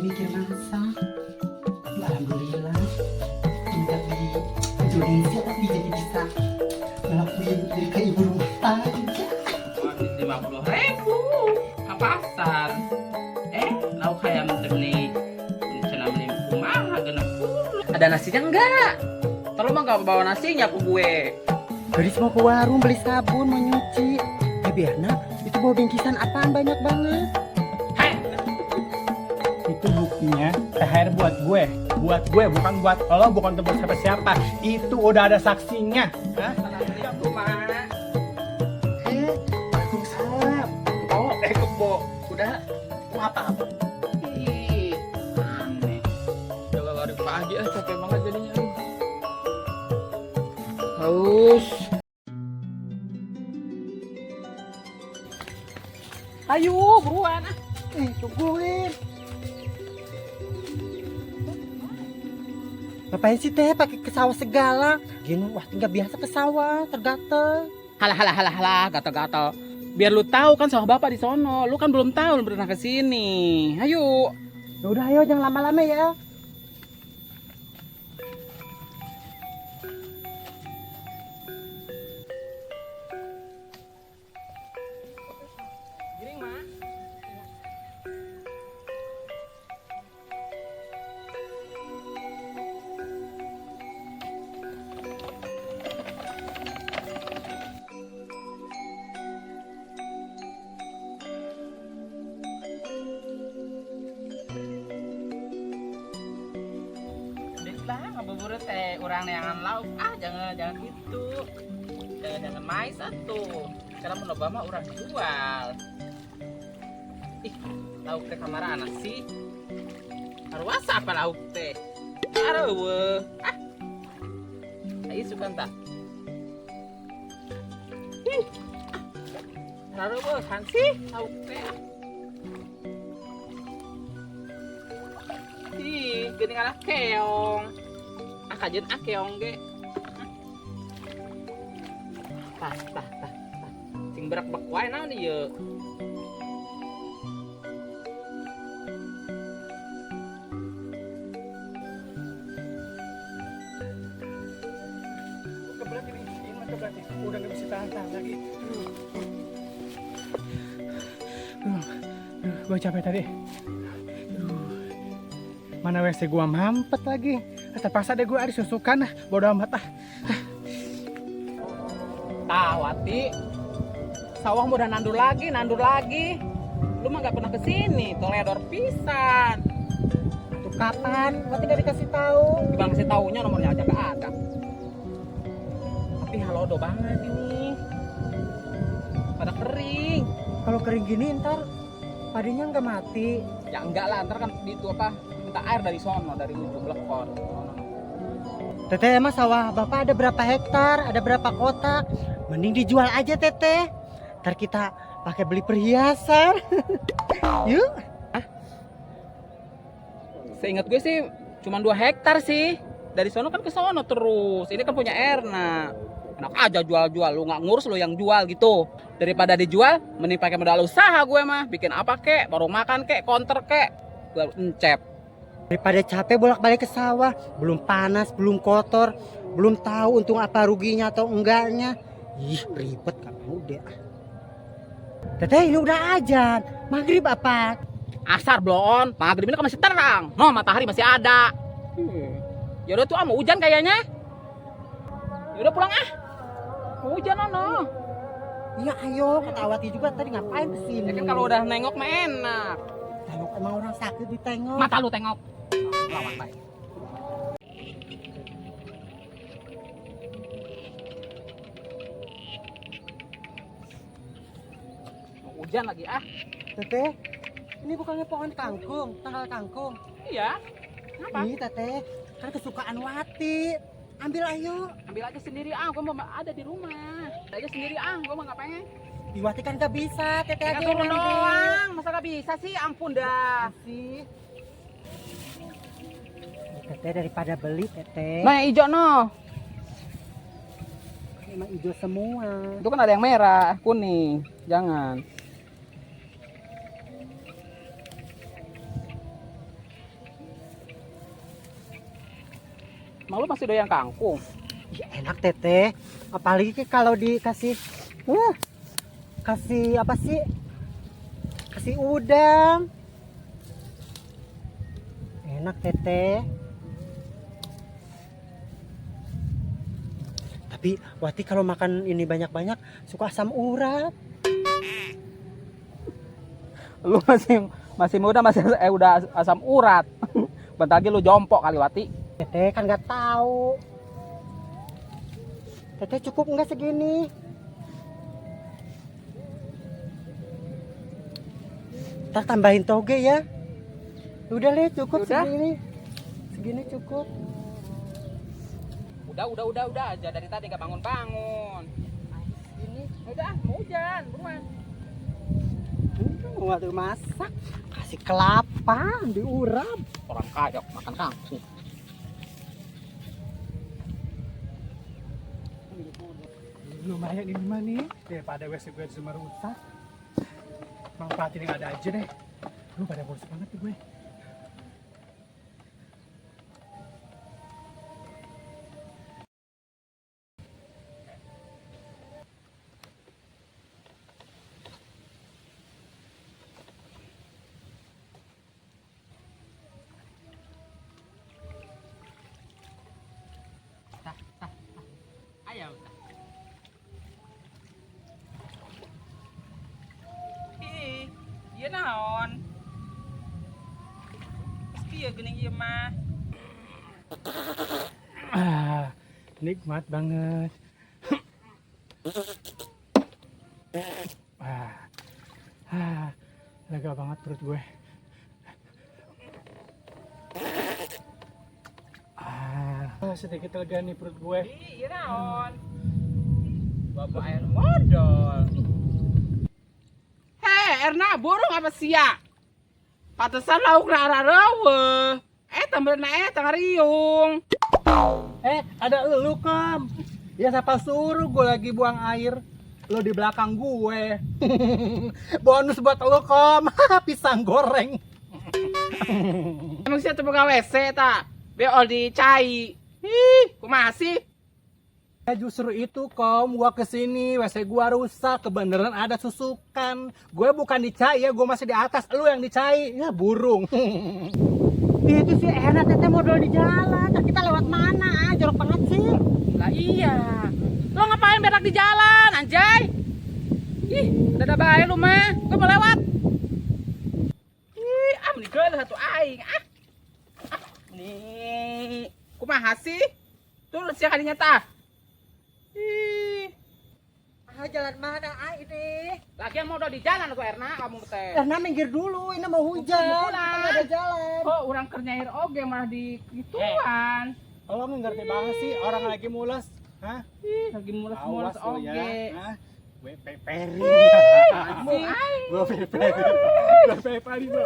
Mikir masak. Alhamdulillah. Tinggal di Indonesia tapi jadi bisa ngelakuin jadi kayak ibu rumah tangga. Habis 50.000 ke pasar. Lauk hayam teh beli cenah beli kumaha 60. Ada nasinya enggak? Terlalu mah enggak bawa nasinya ke gue. Gadis mau ke warung beli sabun, mau nyuci. Berna, itu bawa bingkisan apaan banyak banget. Hei, Itu buktinya THR buat gue. Buat gue, bukan buat lo, bukan untuk siapa-siapa. Itu udah ada saksinya. Hah? Waalaikumsalam. Oh, kebo. Udah. Mau apa-apa? Ih, aneh. Jalan lari pagi ah, capek banget jadinya. Haus. Ayo, buruan ah. Tungguin. Ngapain sih teh pakai ke sawah segala? Gini, wah nggak biasa ke sawah, tergatel. Halah halah halah halah, gatal-gatal. Biar lu tahu kan sawah bapak di sono. Lu kan belum tahu, belum pernah ke sini. Ayo. Ya udah ayo jangan lama-lama ya. Giring, Mak. Lah, ngabuburit teh urang neangan lauk. Ah, jangan jangan gitu. Jangan jangan mais atuh. Sekarang mun loba mah urang jual. Ih, lauk teh kamar anak sih. Haruasa apa lauk teh? Areueuh. Ah. Ayo suka tah. Ih. Areueuh kan sih lauk teh. Ih, geuning alah keong. Ah, kajeun ah keong ge. Tah, tah, tah, tah. Sing berak-bek wae naon ieu? Keberat ini, ini mah keberat nih. Udah nggak bisa tahan-tahan lagi. Aduh, aduh, gue capek tadi. Aduh. Mana WC gua mampet lagi. Terpaksa deh gue ada susukan, bodo amat ah. Tah, Wati. Sawah mau udah nandur lagi, nandur lagi. Lu mah nggak pernah kesini, toledor pisan. Tuh kapan? Wati nggak dikasih tahu. Gimana ngasih taunya nomornya aja nggak ada. Tapi halodo banget ini. Pada kering. Kalau kering gini ntar padinya nggak mati. Ya enggak lah, ntar kan itu apa? Minta air dari sono, dari ujung lekor. Teteh emang sawah bapak ada berapa hektar, ada berapa kotak? Mending dijual aja teteh. Ntar kita pakai beli perhiasan. Yuk. Hah? Seingat gue sih cuma 2 hektar sih. Dari sono kan ke sono terus. Ini kan punya Erna. Enak aja jual-jual, lu nggak ngurus lu yang jual gitu. Daripada dijual, mending pakai modal usaha gue mah. Bikin apa kek, warung makan kek, konter kek. Gue encep. Daripada capek bolak-balik ke sawah, belum panas, belum kotor, belum tahu untung apa ruginya atau enggaknya. Ih, ribet gak mau deh. Teteh ini udah ajan, maghrib apa? Asar bloon, maghrib ini kan masih terang. No, matahari masih ada. Ya udah tuh ah, mau hujan kayaknya. Ya udah pulang ah. Mau hujan ono. Iya ayo, kata Wati juga tadi ngapain kesini? Ya kan kalau udah nengok mah enak. Tengok emang orang sakit ditengok. Mata lu tengok. Lawan baik. Mau hujan lagi ah. Teteh, ini bukannya pohon kangkung, tanggal kangkung. Iya. Kenapa? Ini teteh, kan kesukaan Wati. Ambil ayo. Ambil aja sendiri ah, gua mau ada di rumah. Ambil aja sendiri ah, gua mah nggak pengen. Di Wati kan nggak bisa, teteh Ya aja turun yang ambil. doang, masa nggak bisa sih? Ampun dah. Sih. Teteh daripada beli teteh. Nah yang hijau no. Emang hijau semua. Itu kan ada yang merah, kuning. Jangan. Emang lu masih doyan kangkung? Ya, enak teteh. Apalagi kalau dikasih kasih apa sih? Kasih udang. Enak teteh. Tapi Wati kalau makan ini banyak-banyak suka asam urat. Lu masih muda masih udah asam urat. Bentar lagi lu jompo kali Wati. Teteh kan nggak tahu. Teteh cukup nggak segini? Ntar tambahin toge ya. Udah leh cukup. Udah. Segini. Segini cukup. Udah aja dari tadi gak bangun-bangun. Segini. Udah, mau hujan, buruan. Waktu masak kasih kelapa diurap. Orang kaya makan kangkung. Lumayan ini mah nih, daripada WC gue cuma rusak. Manfaatin yang ada aja deh. Lu pada boros banget nih gue. Ayam. Ih, ieu naon? Geus kieu geuning ieu mah. Ah, nikmat banget. Ah, ah, lega banget perut gue. Ah, sedikit lega nih perut gue. Ih, ieu naon? Bapak air modal. Hei, Erna burung apa sia? Pantesan lauk na arareuweuh. Tambeurna eta ngariung. Ada elu, Kom. Ya siapa suruh gue lagi buang air. Lo di belakang gue. Bonus buat lo, Kom. Pisang goreng. Emang sia teu boga WC ta? Beol di cai. Ih, kumaha sih? Ya justru itu, Kom, gua kesini, WC gua rusak, kebenaran ada susukan. Gue bukan di cai ya, gue masih di atas, lu yang di cai. Ya burung. Itu sih enak teteh modal di jalan. Ntar kita lewat mana? Ah, jorok banget sih. Lah iya. Lo ngapain berak di jalan, anjay? Ih, dadah bae lu mah. Gua mau lewat. Ih, ah meni geuleuh atuh aing. Ah. Ah, nih. Kumaha sih? Turun sia kadinya tah. Ih, Ah, jalan mana ah ini? lagian mau udah di jalan tuh Erna kamu teh. Erna minggir dulu, ini mau hujan. Mau Kita nggak ada jalan. Kok urang keur nyair oge malah di gituan. Lo ngerti banget sih orang lagi mules. Hah? Ih, lagi mules-mules Awas lo ya. oge. Hah? Gue peperin. Sih. Gue peperin. Gue peperin lo.